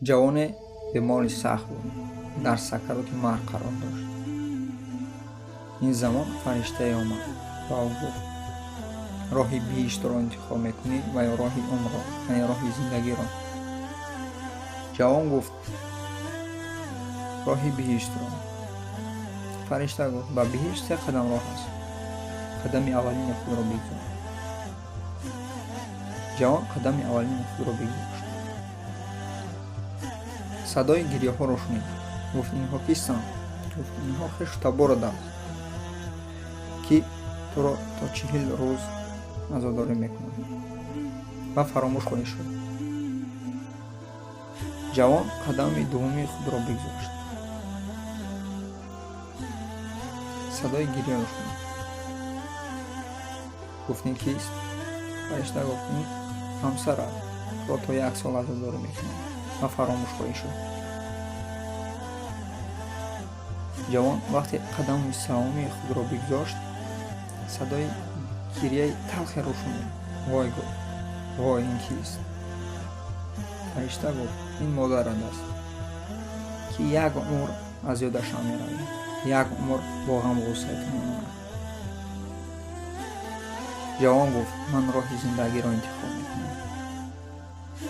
Ҷавоне бемори сахт буд, дар сакароти марг қарор дошт. Ин замон фариштае омад ва ӯ гуфт: роҳи биҳиштро интихоб мекунӣ ва ё роҳи умрро, яъне роҳи зиндагиро. Ҷавон гуфт: роҳи биҳиштро. Фаришта гуфт: ба биҳишт се қадам роҳ аст, қадами аввалини худро бигзор. Ҷавон қадами аввалини худро бигзошт. Садои гирьяҳоро шунид. Гуфт: инҳо кистанд? Гуфт: инҳо хешу табораданд, ки туро то 40 рӯз азодорӣ мекунанд ва фаромӯш хоҳӣ шуд. Ҷавон қадами дуввуми худро бигзошт. Садои гирьяро шунид. Гуфт: ин кист? Фаришта гуфт: ин ҳамсарат, туро то 1 сол азодорӣ мекунад ва фаромӯш хоҳӣ шуд. Ҷавон вақте қадами севуми худро бигзошт, садои гирьяи талхеро шунид. Вой, гуфт, вой, ин кист? Фаришта гуфт: ин модарат аст, ки як умр аз ёдаш намеравӣ, як умр бо ғаму ғуссаи ту мемонад. Ҷавон гуфт: ман роҳи зиндагиро интихоб мекунам,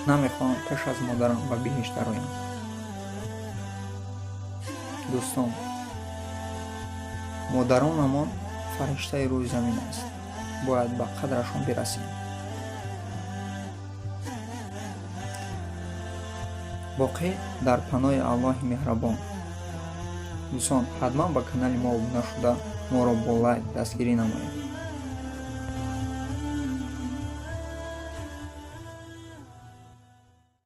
намехоҳам пеш аз модарам ба биҳишт дароям. Дӯстон, модаронамон фариштаи рӯи замин аст, бояд ба қадрашон бирасем. Боқӣ дар паноҳи Аллоҳи меҳрабон. Дӯстон, ҳатман ба канали мо обуна шуда, моро бо лайк дастгирӣ намоед.